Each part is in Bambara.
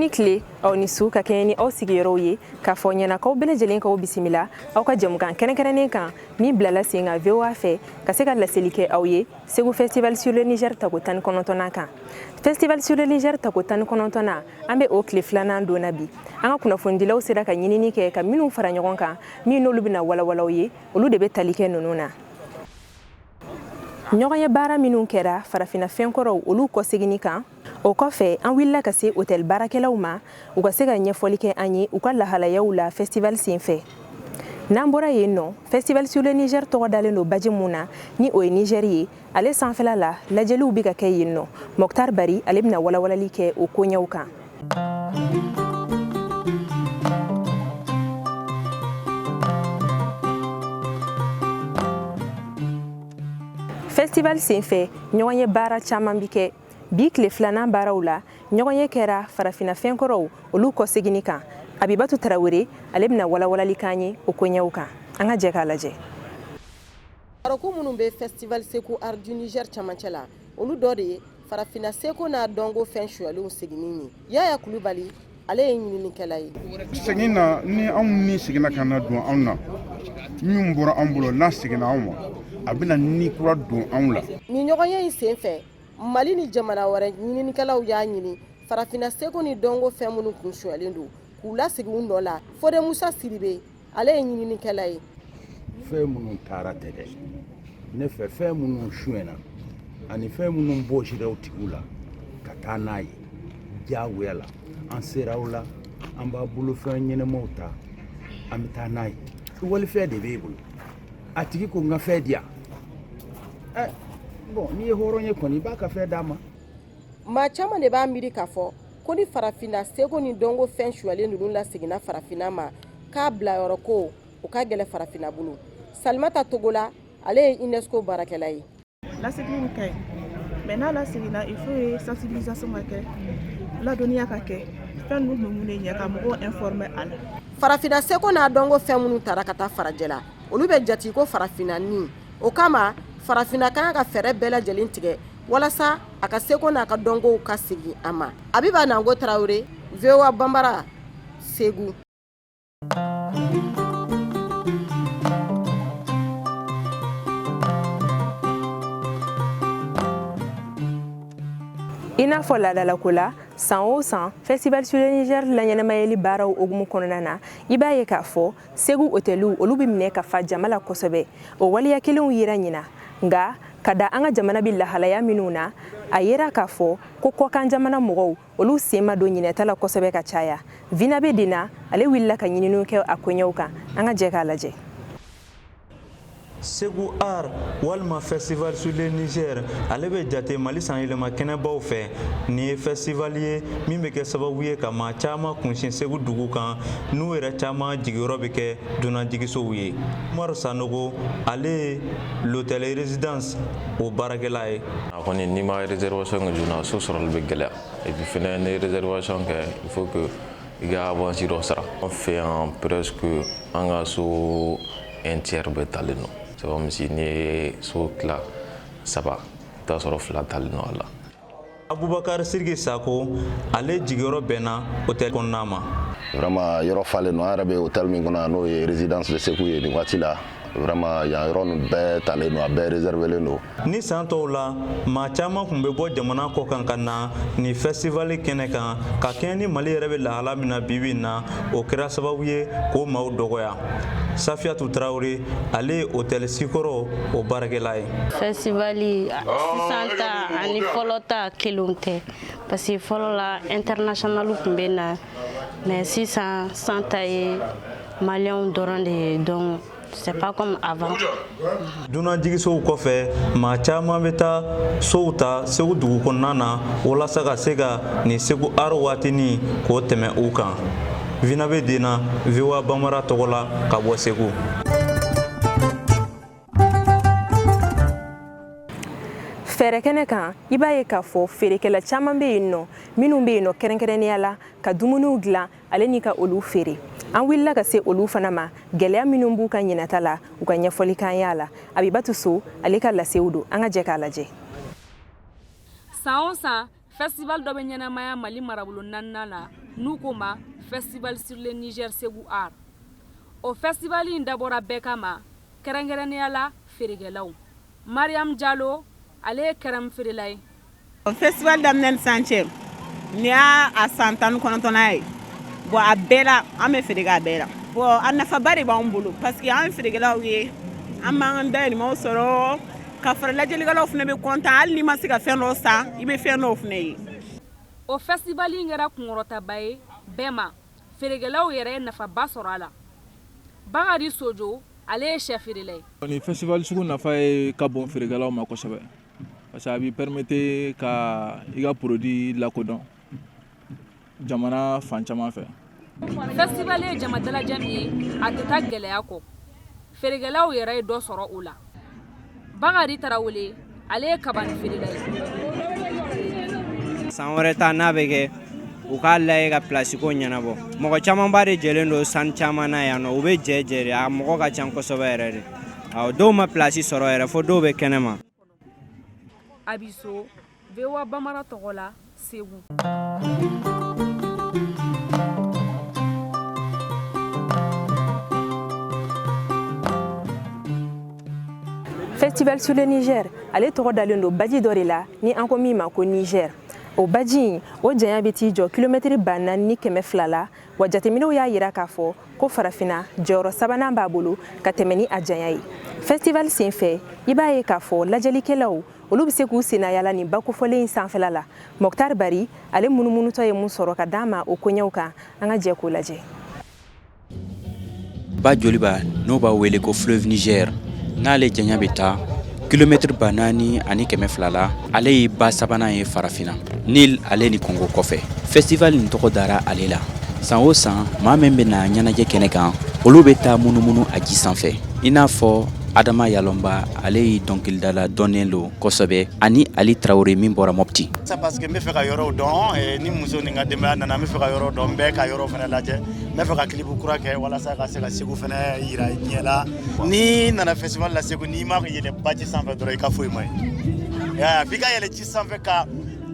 Aw ni tile, aw ni su, ka kɛɲɛ ni aw sigiyɔrɔw ye, k'a fɔ ɲɛna k'aw bɛɛ lajɛlen k'aw bisimila aw ka jɛmukan kɛrɛnkɛrɛnnen kan min bilala sen kan VOA fɛ, ka se ka laseli kɛ aw ye Segu Festival sur le Niger tako 19nan kan. Festival sur le Niger tako 19nan, an bɛ o tile filanan don na bi. An ka kunnafonidilaw sera ka ɲinini kɛ ka minnu fara ɲɔgɔn kan, min n'olu bɛna walawalaw ye, olu de bɛ tali kɛ ninnu na. Ɲɔgɔn ye baara minnu kɛra farafinna fɛnkɔrɔw, olu kɔseginni kan. O kɔfɛ, an wulila ka se hôtel baarakɛlaw ma, u ka se ka ɲɛfɔli kɛ an ye u ka lahalayaw la festival senfɛ. N'an bɔra yen nɔ, Festival sur le Niger tɔgɔ dalen don baji mun na, ni o ye Niger ye, ale sanfɛla la, lajɛliw bɛ ka kɛ yen nɔ. Mɔktar Bari, ale bɛna walawalali kɛ o koɲɛw kan. Festival senfɛ, ɲɔgɔn ye baara caman bi kɛ. Bi tile filanan baaraw la, ɲɔgɔn ye kɛra farafinna fɛnkɔrɔw, olu kɔseginni kan. Abibatu Tarawele, ale bɛna walawalali k'an ye o koɲɛw kan. An ka jɛ k'a lajɛ. Barokun minnu bɛ Festival Segu Art du Niger camancɛ la, olu dɔ de ye farafinna seko n'a dɔnko fɛn suyalenw seginni ye. Yaya Kulubali, ale ye ɲininikɛla ye. Segin na, ni anw ni seginna ka na don anw na, min bɔra anw bolo, n'a seginna anw ma, a bɛna ni kura don anw la. Nin ɲɔgɔnye in senfɛ, Mali ni jamana wɛrɛ ɲininikɛlaw y'a ɲini farafinna seko ni dɔnko fɛn minnu kun suyalen don, k'u lasegin u nɔ la. Fode Musa Sidibe, ale ye ɲininikɛla ye. Fɛn minnu taara tɛ dɛ, ne fɛ, fɛn minnu suyɛna ani fɛn minnu bɔsira u tigiw la ka taa n'a ye diyagoya la, an sera o la, an b'a bolofɛn ɲɛnɛmaw ta, an bɛ taa n'a ye. Walifɛn de b'e bolo, a tigi ko n ka fɛn di yan. Ɛ bɔn, n'i ye hɔrɔn ye kɔni, i b'a ka fɛn d'a ma. Maa caman de b'a miiri k'a fɔ ko ni farafinna seko ni dɔnko fɛn suyalen ninnu laseginna farafinna ma, k'a bilayɔrɔ ko o ka gɛlɛ farafinna bolo. Salimata Togola, ale ye UNESCO baarakɛla ye. Lasegin ka ɲi, mais n'a laseginna, il faut ye sensibilisation ka kɛ, ladɔnniya ka kɛ, fɛn ninnu bɛ mun de ɲɛ, ka mɔgɔw informer a la. Farafinna seko n'a dɔnko fɛn minnu tara ka taa farajɛla, olu bɛ jate ko farafinna ni o kama, farafinna ka kan ka fɛɛrɛ bɛɛ lajɛlen tigɛ walasa a ka seko n'a ka dɔnkow ka segin a ma. Abiba Nango Tarawele, VOA Banbara, Segu. I n'a fɔ laadalako la, san o san, Festival sur le Niger laɲɛnamayali baaraw hukumu kɔnɔna na, i b'a ye k'a fɔ Segu otɛliw, olu bɛ minɛ ka fa jama la kosɛbɛ. O waleya kelenw yera ɲina, nka ka da an ka jamana bɛ lahalaya minnu na, a yera k'a fɔ ko kɔkan jamana mɔgɔw, olu sen ma don ɲinɛta la kosɛbɛ ka caya. Vinabe Dena, ale wulila ka ɲininiw kɛ a koɲɛw kan. An ka jɛ k'a lajɛ. Segu Art walima Festival sur le Niger, ale bɛ jate Mali sanyɛlɛma kɛnɛbaw fɛ. Nin ye festival ye min bɛ kɛ sababu ye ka maa caman kunsin Segu dugu kan, n'u yɛrɛ caman jigiyɔrɔ bɛ kɛ dunanjigisow ye. Umaru Sanogo, ale ye l'hôtel Résidence o baarakɛla ye. A kɔni, n'i ma réservation kɛ joona, so sɔrɔli bɛ gɛlɛya. Et puis fɛnɛ, ni réservation kɛ, il faut que i ka avance dɔ sara. An fɛ yan, presque an ka so un tiers bɛɛ talen don. C'est comme si n'i ye so tila saba, i t'a sɔrɔ fila talen don a la. Abubakar Siriki Sako, ale jigiyɔrɔ bɛnna hôtel kɔnɔna ma. Vraiment, yɔrɔ falen don. An yɛrɛ bɛ hôtel min kɔnɔ, n'o ye Résidence de Segu ye, nin waati la, vraiment, yan yɔrɔ ninnu bɛɛ talen don, a bɛɛ réservélen don. Ni san tɔw la, maa caman tun bɛ bɔ jamana kɔ kan ka na nin festival kɛnɛ kan, ka kɛɲɛ ni Mali yɛrɛ bɛ lahala min na bi bi in na, o kɛra sababu ye k'o maaw dɔgɔya. Safiyatu Tarawele, ale ye hôtel Sikɔrɔ o baarakɛla ye. Festival sisan ta ani fɔlɔ ta kelenw tɛ, parce que fɔlɔ la, international tun bɛ na, mais sisan san ta ye maliyɛnw dɔrɔn de ye, donc c'est pas comme avant. Dunanjigisow kɔfɛ, maa caman bɛ taa sow ta Segu dugu kɔnɔna na walasa ka se ka nin Segu Art waatinin k'o tɛmɛ u kan. Vinabe Dena, VOA Bambara tɔgɔ la ka bɔ Segu. Fɛɛrɛ kɛnɛ kan, i b'a ye k'a fɔ feerekɛla caman bɛ yen nɔ, minnu bɛ yen nɔ kɛrɛnkɛrɛnnenya la ka dumuniw dilan ale ni ka olu feere. An wulila ka se olu fana ma, gɛlɛya minnu b'u ka ɲinata la, u ka ɲɛfɔli kan y'a la. Abibatu So, ale ka lasew don. An ka jɛ k'a lajɛ. San o san. Festival dɔ bɛ ɲɛnamaya Mali marabolo naaninan la n'u ko ma Festival sur le Niger Segu Art. O festival in dabɔra bɛɛ kama, kɛrɛnkɛrɛnnenya la feerekɛlaw. Mariam Jalo, ale ye kɛrɛmu feerela ye. Festival daminɛ ni sisan cɛ, nin y'a a san 19nan ye. Bon, a bɛɛ la an bɛ feere kɛ a bɛɛ la. Bon, a nafaba de b'an bolo parce que an ye feerekɛlaw ye, an b'an dahirimɛw sɔrɔ ka fara lajɛlikɛlaw fana bɛ content, hali n'i ma se ka fɛn dɔ san, i bɛ fɛn dɔw fana ye. O festival in kɛra kunkɔrɔtaba ye bɛɛ ma, feerekɛlaw yɛrɛ ye nafaba sɔrɔ a la. Bakari Sojo, ale ye sɛ feerela ye. Nin festival sugu nafa ye ka bon feerekɛlaw ma kosɛbɛ parce que a b'i permettre ka i ka produit lakodɔn jamana fan caman fɛ. Festival ye jama dalajɛ min ye, a tɛ taa gɛlɛya kɔ. Feerekɛlaw yɛrɛ ye dɔ sɔrɔ o la. Bakari Tarawele, ale ye kabani feerela ye. San wɛrɛ ta n'a bɛ kɛ, u k'a lajɛ ka place ko ɲɛnabɔ. Mɔgɔ camanba de jɛlen don san caman na yan nɔ, u bɛ jɛ jɛ de, a mɔgɔ ka ca kosɛbɛ yɛrɛ de. Awɔ, dɔw ma place sɔrɔ yɛrɛ, fo dɔw bɛ kɛnɛ ma. Abiso, VOA Bambara tɔgɔ la, Segu. Festival sur le Niger, ale tɔgɔ dalen don baji dɔ de la ni an ko min ma ko Niger. O baji in, o janya bɛ t'i jɔ kilomɛtiri 4200 la, wa jateminɛw y'a yira k'a fɔ ko farafinna jɔyɔrɔ sabanan b'a bolo ka tɛmɛ ni a janya ye. Festival senfɛ, i b'a ye k'a fɔ lajɛlikɛlaw olu bɛ se k'u senna yala nin ba kofɔlen in sanfɛla la. Mɔktar Bari, ale munumunutɔ ye mun sɔrɔ ka d'an ma o koɲɛw kan, an ka jɛ k'o lajɛ. Ba joliba n'o b'a wele ko fleuve Niger, n'ale janya bɛ taa kilomɛtiri 4200 la, ale ye ba sabanan ye farafinna, Nil ale ni Kongo kɔfɛ. Festival nin tɔgɔ dara ale la. San o san, maa min bɛ na ɲɛnajɛ kɛnɛ kan, olu bɛ taa munumunu a ji sanfɛ, i n'a fɔ Adama Yalɔnba, ale ye dɔnkilidala dɔnnen don kosɛbɛ, ani Ali Tarawele min bɔra Mopti. Parce que n bɛ fɛ ka yɔrɔw dɔn, ni muso ni n ka denbaya nana, n bɛ fɛ ka yɔrɔ dɔn, n bɛ ka yɔrɔ fana lajɛ, n bɛ fɛ ka clip kura kɛ walasa ka se ka Segu fana yira diɲɛ la. N'i nana festival la Segu, n'i ma yɛlɛ baji sanfɛ dɔrɔn, i ka foyi ma ye, f'i ka yɛlɛ ji sanfɛ ka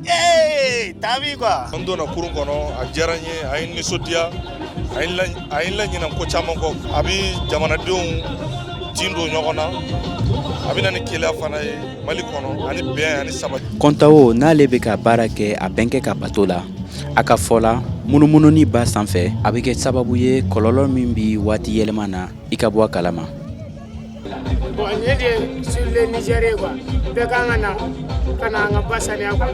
ee tabi quoi. N donna kurun kɔnɔ, a diyara n ye, a ye n nisɔndiya, a ye n laɲinɛ ko caman kɔ. A bɛ jamanadenw tin don ɲɔgɔn na, a bɛ na ni kelenya fana ye Mali kɔnɔ, ani bɛn ani sabati. Kɔntawo n'ale bɛ ka baara kɛ a bɛnkɛ ka bato la, a ka fɔ la, munumununi ba sanfɛ a bɛ kɛ sababu ye kɔlɔlɔ min bɛ waati yɛlɛma na, i ka bɔ a kalama. Bon, nin de sur le Niger ye quoi. Bɛɛ kan ka na ka na an ka ba saniya quoi,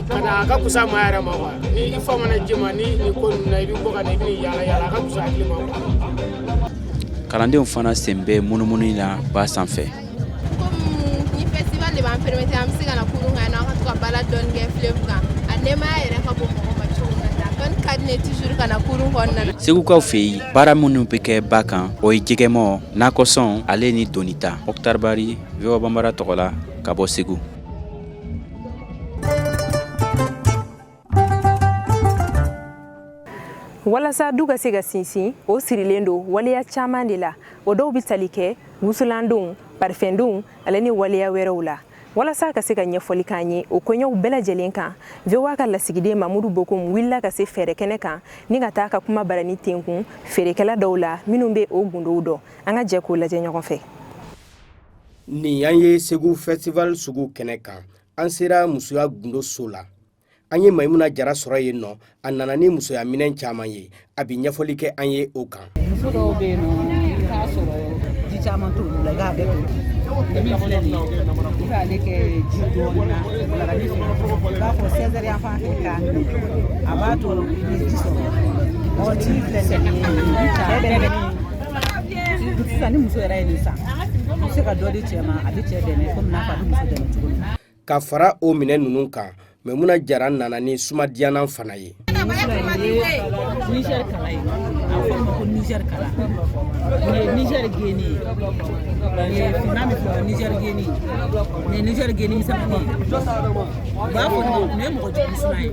ka na a ka kusa maa yɛrɛ ma quoi. Ni i fa mana ji ma ni nin ko ninnu na, i bɛ bɔ ka na, i bɛ yaala yaala, a ka kusa hakili ma quoi. Kalandenw fana sen bɛ munumunu na ba sanfɛ. Komi ni festival de b'an permettre an bɛ se ka na kurun kan, an ka to ka balade dɔɔni kɛ fleuve kan, a nɛɛmaya yɛrɛ ka bon mɔgɔ ma cogo min na, kɔni ka di ne toujours ka na kurun kɔnɔna na. Segukaw fɛ yen, baara minnu bɛ kɛ ba kan, o ye jɛgɛmɔ, nakɔsɔn ale ni donita. Mɔktar Bari, VOA Bambara tɔgɔ la ka bɔ Segu. Walasa du ka se ka sinsin, o sirilen don waleya caman de la. O dɔw bɛ tali kɛ wusulandonw, parifɛndonw ale ni waleya wɛrɛw la. Walasa ka se ka ɲɛfɔli k'an ye o koɲɛw bɛɛ lajɛlen kan, VOA ka lasigiden Mamudu Bokum wulila ka se fɛɛrɛ kɛnɛ kan ni ka taa ka kuma barani tenkun feerekɛla dɔw la minnu bɛ o gundow dɔn. An ka jɛ k'o lajɛ ɲɔgɔn fɛ. Nin y'an ye Segu Festival sugu kɛnɛ kan. An sera musoya gundo so la. An ye Mayimuna Jara sɔrɔ yen nɔ. A nana ni musoya minɛn caman ye, a bɛ ɲɛfɔli kɛ an ye o kan. Muso dɔw bɛ yen nɔ, i b'a sɔrɔ ji caman t'olu la, i b'a bɛɛ to min filɛ nin ye, i b'ale kɛ ji dɔɔnin na wulada fɛ, i b'a fɔ 16 heures yan fan fɛ k'a min, a b'a to i bɛ ji sɔrɔ. Ɔ ji filɛ nin ye, cɛ bɛ nin sisan, ni muso yɛrɛ ye nin san, i bɛ se ka dɔ di cɛ ma, a bɛ cɛ dɛmɛ komi n'a fɔ a bɛ muso dɛmɛ cogo min. Ka fara o minɛn ninnu kan, Maimuna Jara nana ni sumadiyanan fana ye. Niger kala ye, a bɛ fɔ ma ko Niger kala. Nin ye Niger geni ye, nin ye finman min filɛ, Niger geni, nin ye Niger geni misɛnmanin ye. U b'a fɔ nin ye mɔgɔ jugu suma ye,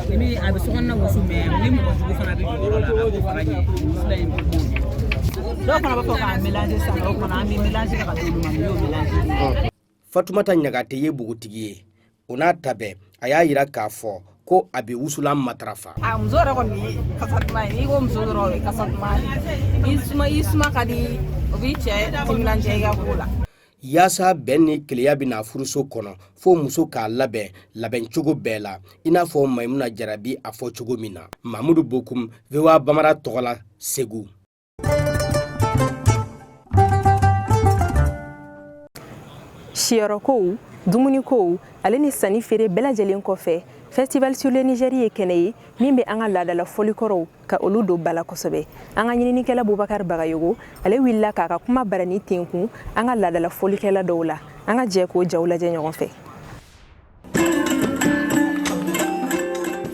ni min a bɛ sokɔnɔna wusu, mais ni mɔgɔ jugu fana bɛ jukɔrɔ la, a b'o fana ɲɛ. Wusulan in b'o ɲɛ. Dɔw fana b'a fɔ k'a mélanger sisan, o fana an bɛ mélanger kɛ ka d'olu ma, nin y'o mélanger. Fatumata Ɲagate ye npogotigi ye. O n'a ta bɛɛ, A y'a yira k'a fɔ ko a bɛ wusulan matarafa. A muso yɛrɛ kɔni ye kasa duman ye. N'i ko muso dɔrɔn, o ye kasa duman ye. I suma ka di, o b'i cɛ timinandiya i ka ko la. Yaasa bɛn ni keleya bɛna furuso kɔnɔ, fo muso k'a labɛn labɛncogo bɛɛ la, i n'a fɔ Mayimuna Jarabi a fɔ cogo min na. Mamudu Bokum, VOA Bamara tɔgɔ la, Segu. Siyɔrɔkow, dumunikow ale ni sanni feere bɛɛ lajɛlen kɔfɛ, Festival sur le Niger ye kɛnɛ ye min bɛ an ka laadala fɔlikɔrɔw ka olu don ba la kosɛbɛ. An ka ɲininikɛla Bubakari Bagayogo, ale wulila k'a ka kuma barani tenkun an ka laadala fɔlikɛla dɔw la. An ka jɛ k'o jaw lajɛ ɲɔgɔn fɛ.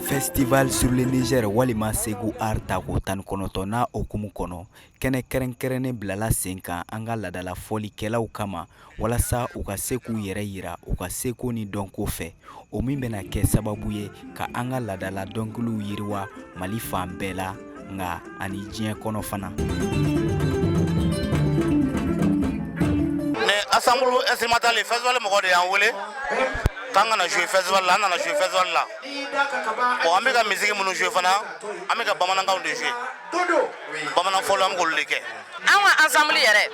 Festival sur le Niger walima Segu Art tako 19nan hukumu kɔnɔ, kɛnɛ kɛrɛnkɛrɛnnen bilala sen kan an ka laadala fɔlikɛlaw kama walasa u ka se k'u yɛrɛ yira u ka seko ni dɔnko fɛ, o min bɛna kɛ sababu ye ka an ka laadala dɔnkiliw yiriwa Mali fan bɛɛ la, nka ani diɲɛ kɔnɔ fana. Ni ensemble instrumental festival mɔgɔ de y'an wele k'an ka na jouer festival la. An nana jouer festival la. Bon, an bɛ ka musique minnu jouer fana, an bɛ ka bamanankanw de jouer, bamanan fɔlɔ, an bɛ k'olu de kɛ. An ka ensemble yɛrɛ,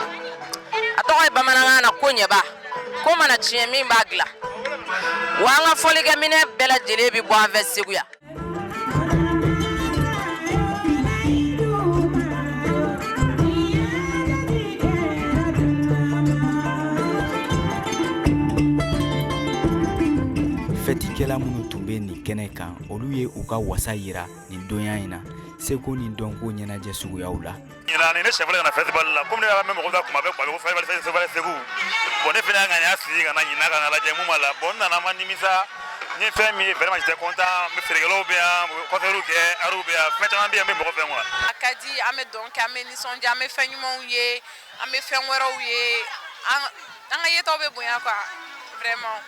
a tɔgɔ ye bamanankan na ko ɲɛba. Ko mana tiɲɛ, min b'a dilan wa, an ka fɔlikɛminɛ bɛɛ lajɛlen bɛ bɔ an fɛ Segu yan. Fɛtikɛla minnu tun bɛ nin kɛnɛ kan, olu ye u ka wasa yira nin donya in na seko ni dɔnko ɲɛnajɛ suguyaw la. Ɲinan ni ne siɲɛ fɔlɔ ka na festival la. Komi ne y'a mɛn mɔgɔw da kuma bɛɛ kuma bɛɛ ko festival, festival Segu. Bon, ne fana y'a ŋaniya sigi ka na ɲinan ka na lajɛ mun b'a la. Bon, n nana, ma nimisa n ye fɛn min ye. Vraiment, j'étais content. N bɛ feerekɛlaw bɛ yan, concert kɛ, arts bɛ yan, fɛn caman bɛ yan, n bɛ mɔgɔ fɛ quoi. A ka di, an bɛ dɔn kɛ, an bɛ nisɔndiya, an bɛ fɛn ɲumanw ye, an bɛ fɛn wɛrɛw ye, an ka yetaw bɛ bonya quoi, vraiment.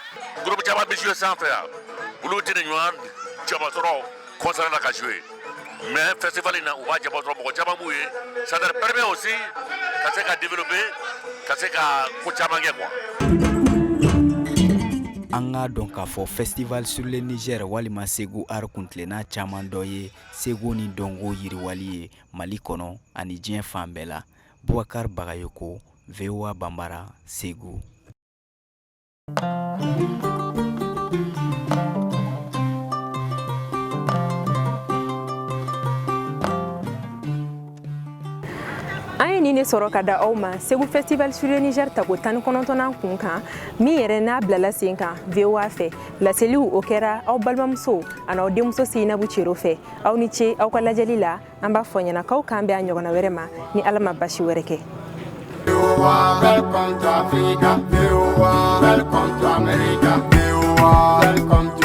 Groupe caman bɛ jouer sanfɛ yan, olu tɛ nin ɲɔgɔn jama sɔrɔ concert la ka jouer, mais festival in na, u b'a jama sɔrɔ, mɔgɔ caman b'u ye. Ça leur permet aussi ka se ka développer, ka se ka ko caman kɛ quoi. An k'a dɔn k'a fɔ Festival sur le Niger walima Segu Art kuntilenna caman dɔ ye seko ni dɔnko yiriwali ye Mali kɔnɔ ani diɲɛ fan bɛɛ la. Bubakari Bagayoko, VOA Banbara, Segu. An ye nin de sɔrɔ ka da aw ma Segu Festival sur le Niger tako 19nan kun kan, min yɛrɛ n'a bilala sen kan VOA fɛ. Laseliw o kɛra aw balimamuso an'aw denmuso Seyinabu Cero fɛ. Aw ni ce aw ka lajɛli la. An b'a fɔ ɲɛna k'aw k'an bɛn a ɲɔgɔnna wɛrɛ ma, ni Ala ma basi wɛrɛ kɛ. Welcome to Africa. Welcome to America. Welcome.